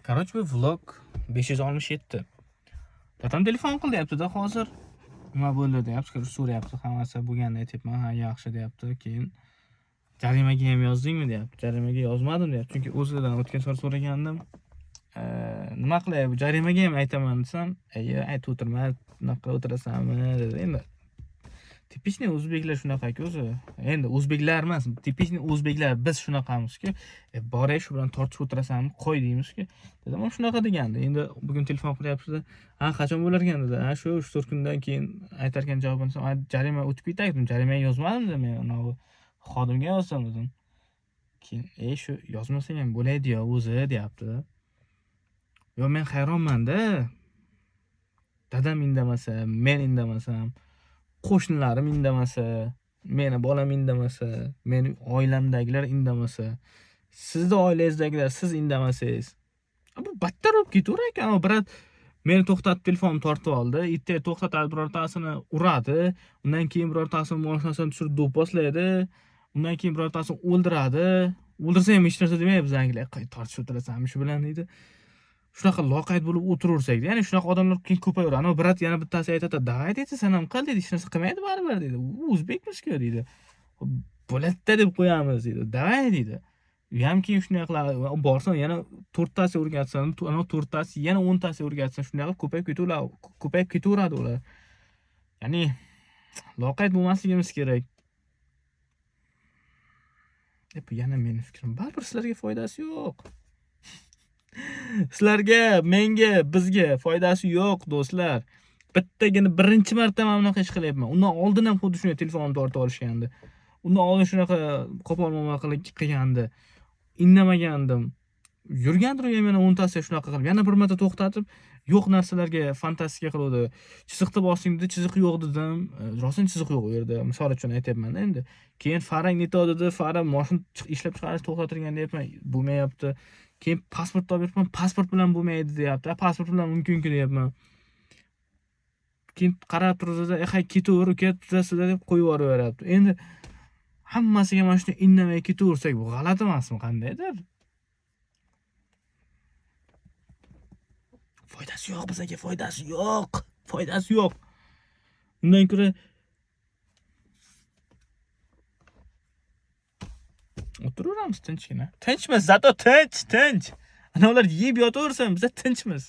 Короче, bu vlog 567. Dadam telefon qilyapti-da hozir. Nima bo'ldi deyapti, короче, so'rayapti, hammasi bo'lganini aytyapman, ha, yaxshi deyapti. Keyin jarimaga ham yozdingmi deyapti. Jarimaga yozmadim deyapti. Chunki o'zidan o'tgan safar so'ragandim. Nima qilay, bu jarimaga ham aytaman desam, aytib o'tirma, bunaqa qilib o'tirasanmi dedi. Endi tipичный o'zbeklar shunaqaki o'zi. Endi o'zbeklar emas, tipичный o'zbeklar biz shunaqamizki, boray shu bilan tortishib o'tirasanmi, qo'y deymizki. Dedim, u shunaqa degandi. Endi bugun telefon qilyapti-da, ha, qachon bo'lar ekan dedi. Ha, shu 3-4 kundan keyin aytarkan javobini desam, jarima o'tib ketadi dedim. Jarimaga yozmadim dedim men, anavi xodimga yozdim dedim. Keyin, shu yozmasang ham bo'ladi-ya o'zi deyapti. Yo, men hayronman-da. Dadam indamasa, men indamasam, qo'shnilarim indamasa, meni bolam indamasa, meni oilamdagilar indamasa, sizni oilangizdagilar siz indamasangiz, bu battar bo'lib ketaverar ekan. U brat meni to'xtatib telefonimni tortib oldi. Ertaga to'xtatadi, birortasini uradi, undan keyin birortasini mashinasidan tushirib do'pposlaydi, undan keyin birortasini o'ldiradi. O'ldirsa ham hech narsa demaydi bizanikilar. Qo'y, tortishib o'tirasanmi shu bilan deydi. Shunaqa loqayd bo'lib o'tiraversak, ya'ni shunaqa odamlar keyin ko'payaveradi. Ana brat yana bittasi aytadi, "Давай" deydi, "Sen ham qil" deydi, "Hech narsa qilmaydi baribir" deydi. "U o'zbekmiz-ku" deydi. "Bo'ladi-da" deb qo'yamiz deydi. "Давай" deydi. U ham keyin shunday qiladi. Borsan yana to'rttasi o'rgatsin, ana to'rttasi yana 10tasi o'rgatsin. Shunday qilib ko'payib ketaveradi, ko'payib ketaveradi ular. Ya'ni loqayd bo'lmasligimiz kerak. Bu yana meni fikrim. Baribir sizlarga foydasi yo'q. Sizlarga, menga, bizga foydasi yo'q, do'stlar. Bittagina birinchi marta mana bunaqa ish qilyapman. Undan oldin ham xuddi shunday telefonimni tortib olishgandi. Undan oldin shunaqa qo'pol muomala qilib qilgandi. Indamagandim. Yurgandir u ham yana 10tasi shunaqa qilib. Yana bir marta to'xtatib, yo'q narsalarga fantastika qiluvdi. Chiziqni bosing dedi, chiziq yo'q dedim. Rostdan chiziq yo'q u yerda. Misol uchun aytyapman-da endi. Keyin farang ne to dedi, fara mashina ishlab chiqarish to'xtatilgan deyapman, bo'lmayapti. Keyin pasport olib beribman, pasport bilan bo'lmaydi deyapti. Pasport bilan mumkin-ku deyapman. Keyin qarab turdi-da, hay ketaver uka, tuzasizlar deb qo'yib yuboraveryapti. Endi hammasiga mana shunday indamay ketaversak, bu g'alati emasmi qandaydir? Foydasi yo'q bizga, foydasi yo'q. Foydasi yo'q. Undan ko'ra o'tiraveramiz tinchgina. Tinchmiz, zato tinch, tinch. Ana ular yeb yotaversin, biz tinchmiz.